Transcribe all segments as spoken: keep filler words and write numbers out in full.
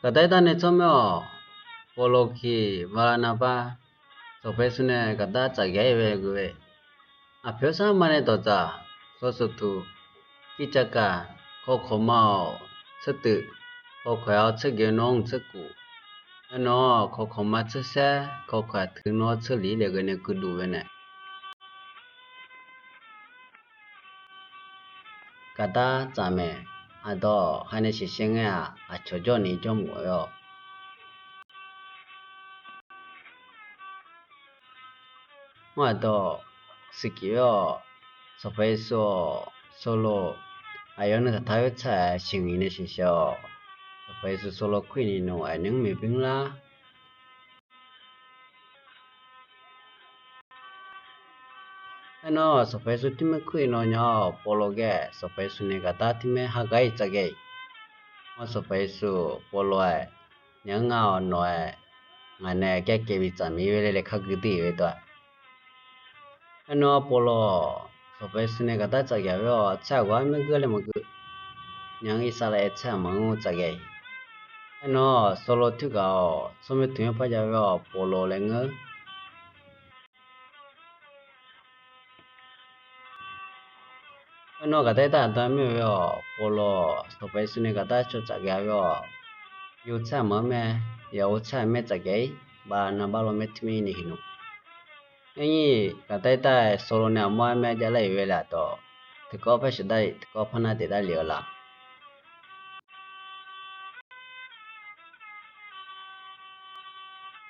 Gaqdar irtav nae tsawrmyanr-awq, Pawqloq-kiq Baqlaqnaqbar, Sanqpaq Yeqsur nae gaqdar tsafgaq-ir ghae-eu, aqpoeq-anr sarma nae dawqdzaq, sawsuqtuq, kircavkaq, kawkawqma-awq tseurtuiv, kawkawq-awr tseurgeuf nawr-anr tseurkuf, aernar-awq kawkawqma tseursaer, kawkawq-aq teu nawr tseurlif laer ghae nae kuirduf-eu nae, gaqdar tsaf maeq. Aqdawq ha nae sheuqshaev ngae-aq, aqcawq jawr ni jawrmawf-aer-awq. Mr aqdawq siqkif-aer-awq, Sanqpaq Yeqsur-awq, Solo, aqyawf nuitaq taq khoer tsaq-aer sheuqnyiq nae sheuqshaev-awq. Sanqpaq Yeqsur Solo kuir ni nawq-aer nymr maeq bymr lar. Aernar-awq, Sanqpaq Yeqsur tirmaer kuir-iq nawnyaf-awq, Pawqloq ghae-aq, Sanqpaq Yeqsur nae gaqdar tirmaer hagar-iq tsafgaq-iq. Mr Sanqpaq Yeqsur Pawqloq-aer, Nyaq-anr ngar-awq, nawq-aer ngaq nae kaerkaev bi tsaf mir-ir laer laer kar gui dur-iq ghae dawr-a. Aernar-awq, Pawqloq-awq, Sanqpaq Yeqsur nae gaqdar tsafgaq khoer-awq, tsaer-aq ghawq-aer maer geur laer maqgeur. Nyaq-anr Irsaqlaev tsaer-aq maqngeur tsafgaq-iq. Aernar-awq, Solo toergaq-awq, tsawrmyanr tuq-anr par jav khoer-awq, Pawqloq laer ngeur. Aernar-awq, gaqdar irtav aqdan mir-eu ghae-awq, Pawqloq-awq, Sanqpaq Yeqsur nae gaqdar caw tsafgaq khoer-awq, yawtsar-aq maqngeur mae, yawtsar-aq maer tsafgaq-ir, Baqlaqnaqbar lawr maer tirmaer-ir nae huiqnmr. Aernyir, gaqdar irtav-aer Solo nae aqmawr-aer maer javlar-iq ghae laf-awq, tiqkawv par sheuqdar-iq tiqkawv par nar daefdar lef-eu la.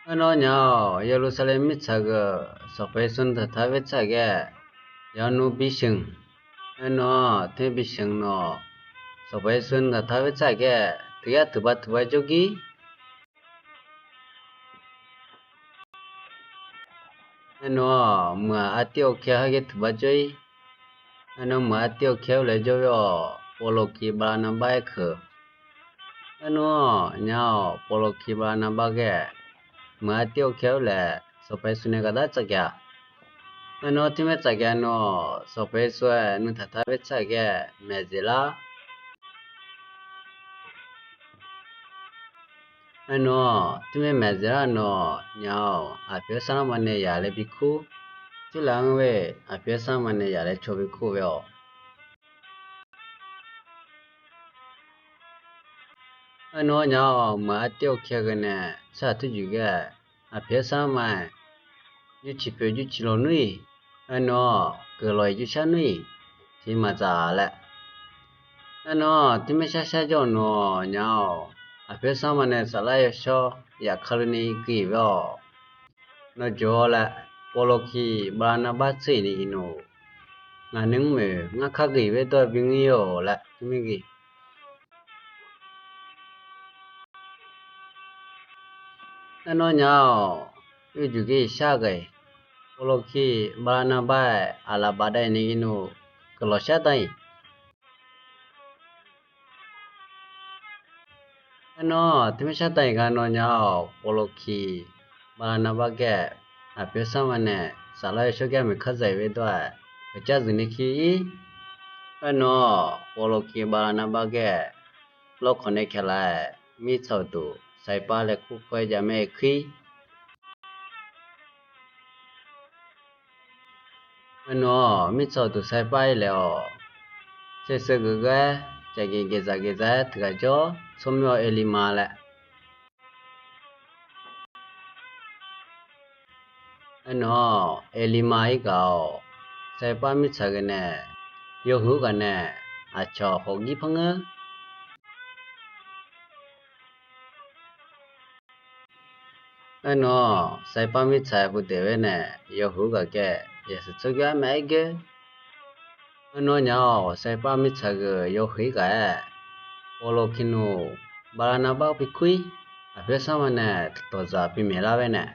Aernar-awq, nyaf-awq, Yeqlursaqlaeq mirtsaq-euq Sanqpaq Yeqsur nuitaq taq khoer tsaf ghae, yawqnmr bisheuq. Aernar-awq, teu bisheuq nawq, Sanqpaq Yeqsur nuitaq taq khoer tsaf ghae, tiq yar tiq ba tiq ba jawrgir. Aernar-awq, meuq-aq artiv awkaer-eu harghaer tiq ba jawr-ir. Aernar-awq, meuq artiv awkaer-awr laer jawr-ir-awq, Pawqloq-kiq Baqlaqnaqbar-aer keuq. Aernar-awq, nyaf-awq, Pawqloq-kiq Baqlaqnaqbar ghae, meuq artiv awkaer-awr laer Sanqpaq Yeqsur nae gaqdar tsafgaq. Aernar-awq, tirmaer tsafgaq nawq, Sanqpaq Yeqsur-aer nuitaq taq khoer tsaf ghae maeqdzaeq lar. Aernar-awq, tirmaer maeqdzaeq lar nawq, nyaf-awq, aqpoeq-anr sarma nae yaq laer bi kur. Tirlaf-anr ghae, aqpoeq-anr sarma nae yaq laer caw bi kur ghae-awq. Aernar-awq, nyaf-awq, meuq artiv awkaer ghae nae tsawrhaq turjuif ghae, aqpoeq-anr sarma-aer, jurciq poeq jurciq lawq nmr-iq. Aernar-awq, guiqlanq-iq jurshar nmr-iq, tiq maqdzaq laer. Aernar-awq, tirmaer sharshar jawr-eu nawq, nyaf-awq, aqpoeq-anr sarma nae saflar yawshawr yaf kali ni gui-iq ghae-awq. Nawr jawr-awr laer, Pawqloq-kiq Baqlaqnaqbar tser-iq ni iqnmr, ngaq nae mr maeq-euq ngar kar gui-iq ghae dawr-eu bi ngir-awq laer tirmaer gui. Aernar-awq, nyaf-awq, yawjuq ghae-iq shar ghae-iq, Pawqloq-kiq Baqlaqnaqbar-aer aqlaf bafdav-iq ni iqnmr, guiqlanq shar dan-iq. Aernar-awq, tirmaer shar dan-iq gaq nawq, nyaf-awq, Pawqloq-kiq Baqlaqnaqbar ghae, aqpoeq-anr sarma nae saflar yawshawr gar maeq kar dzaq-iq ghae dawr-aer, heucar zuif ni kir-ir. Aernar-awq, Pawqloq-kiq Baqlaqnaqbar ghae, lawrkawq nae kaqlaf-aer mirtsaq uqduq Saqpar laer kur kawr-aer jav mae-aer kuir. Aernar-awq, mirtsaq uqduq Saqpar-ir laef-awq. Saeqseuq geuf ghae-aer caevgeuf gaeqzaq gaeqza-aer tiq ghaq jawr, tsawrmyanr-awr Erlima laer. Aernar-awq, Erlima-ir gaq-awq. Saqpar mirtsaq ghae nae, yawhuiq-eu ghaq nae aqcawq khawf gir par ngeur. Aernar-awq, Saqpar mirtsaq-aer pu daeq ghae nae, yawhuiq-eu ghaq ghae yaqsaq tsawrganr-aer maqaer goer. Aernar-awq, nyaf-awq, Saqpar mirtsaq ghae-euq yawhuiq-ir ghaq-aer, Pawqloq-kiq nmr, Baqlaqnaqbar-awr bi kur-ir. Aqpoeq-anr sarma nae dawqdzaq bi maeqlar ghae nae,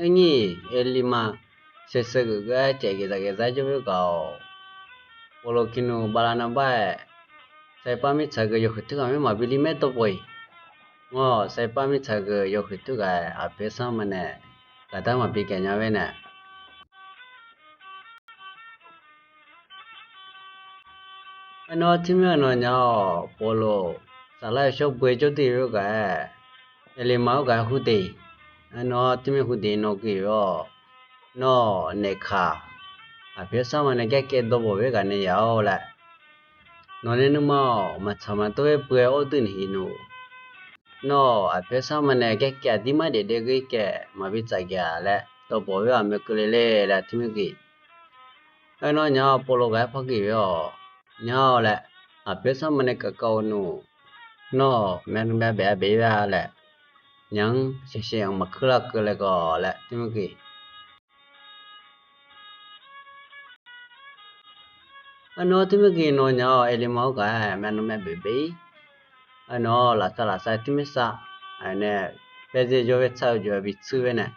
Aernyir-iq, Erlima saeqseuq geuf ghae-aer caevgeuf zaq gaeqza-aer jawr-aer gaq-awq. Pawqloq-kiq nmr, Baqlaqnaqbar-aer, Saqpar mirtsaq ghae yawhuiq teughaq maer maqbi li maer dawq pawq-iq. Ngawr-awq, Saqpar mirtsaq ghae yawhuiq teughaq-aer aqpoeq-anr sarma nae gaqdar maqbi gaeq nya ghae nae, Aernar, tirmir-euq nawnyaf-awq, Pawqloq saflar yawshawr beu-aer jawrduq-ir-eu gaq-aer, Erlima-awr gaq-aer hudeq. Aernar, tirmir hudeq nawq gui-awr, nawr naeqkaq, aqpoeq-aer sarma nae garkaev dawqbawq-aer ghaq nae yaf-awr laer, nawq nae nuima-awq maqtsaq maqdawr-aer beu-aer awr duini hiqnmq. Nawr-awq aqpoeq-aer sarma nae garkaev aqdirmar daefdaef ghae kaev maqbi tsafgaq laer dawqbawq-aer aqmyan keuvle le laer tirmir gui. Aernar, nyaf-awq, Pawqloq ghaq-aer par gui-awr, nyaf-awq laer, aqpoeq-aer sarma nae kavkavv nmr. Nawr-awq myavnuiv myavbaef-a baef-ir-a laer, nyaf-anr shaqshaq-anr maqkuir lar keuv laer gawq laer tirmir gui. Aernar, tirmir gui nawnyaf-awq, Erlima-awr gaq-aer myavnuiv myavbaef baef-ir. Aernar, lafsar lafsar tirmir sar-aer nae, paerdzer jawr-aer tsar-eu jeq-aer bi tsuir-aer nae,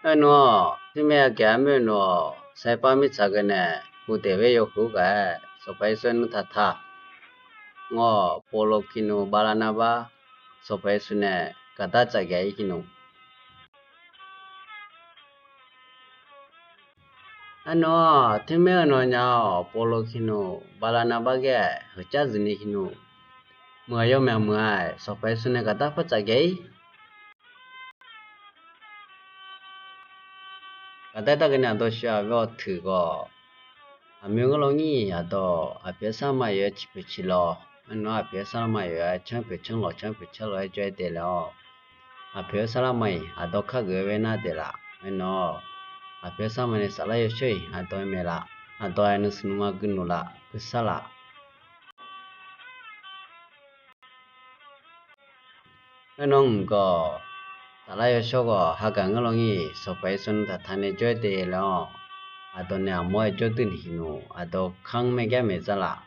aernar-awq, tirmir aqgaq armur nmr-awq, sarpar mirtsaq ghae nae, hudaeq ghae yawhuiq-awr gaq-aer Sanqpaq Yeqsur nuitaq taq. Ngawr-awq, Pawqloq kiqnmq Baqlaqnavbar Sanqpaq Yeqsur nae gaqdar tsafgaq-ir kiqnmq. Aernar-awq, tirmir-euq nawnyaf-awq, Pawqloq kiqnmq Baqlaqnavbar ghae-aer heucar zuifni kiqnmq, meuq-aq yawmyaq meuq-aq Sanqpaq Yeqsur nae gaqdar par tsafgaq-ir. Gaqdar taf ghae nae aqdawq shir-aq, aqbawr teuq gawq, aqmyan ngeurlawr ngir-iq aqdawq aqpoeq-aer sarma yawf-aer ciqpoeq ciqlawq. Aernar, aqpoeq-aer sarma yawf-aer canr poeq canr lawq, canr poeq canr lawq-aer jawr-aer daef laer-awr, aqpoeq-aer sarma-iq aqdawq kar geuf-aer ghae nar daeflaf. Aernar-awq, aqpoeq-aer sarma nae saflar yawshawr-iq aqdawq-aer maeqlaf. Aqdawq-aer nuisar nuima guiqlanq laf guisar laf. Aernar, mq gawq, saflar yawshawr gawq hagaq ngeurlawr ngir-iq Sanqpaq Yeqsur nuitaq taq nae jawr-aer daef laer-awr, aqdawq nae aqmawr-aer jawrduq ni hiqnmq, aqdawq kanr maer gar maeq dzar laf.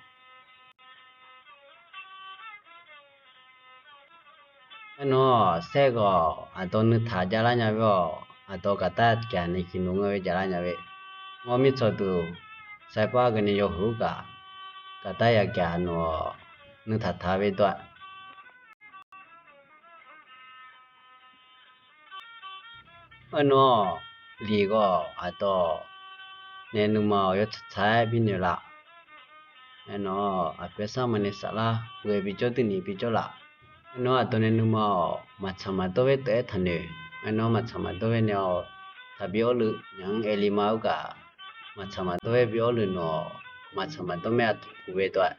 Aernar-awq, saerghawq aqdawq nuitaq javlar nya-awr, aqdawq gaqdar gaq ni kiqnmq ngeur-aer javlar nya-eu. Ngawr mirtsawqduq sarpar ghae nae yawhuiq-awr gaq, gaqdar yagaq nmr-awq, nuitaq taq-aer dawr-a. Aernar-awq, liq ghawq aqdawq nae nuima-awq yawtsaq tsaq-aer binoeq laf. Aernar-awq, aqpoeq-aer sarma nae saflar beu-aer bijawr duini bijawr laf. Aernar, aqdawq nae nuima-awq maqtsaq maqdawr-aer teuv-aer taqnoeq. Aernar, maqtsaq maqdawr-aer nae-awq taqbi awrluiv nya-anr Erlima-awr gaq, maqtsaq maqdawr-aer bi awrluiv nmr-awq, maqtsaq maqdawr maer aqdawq puq-aer dawr-a.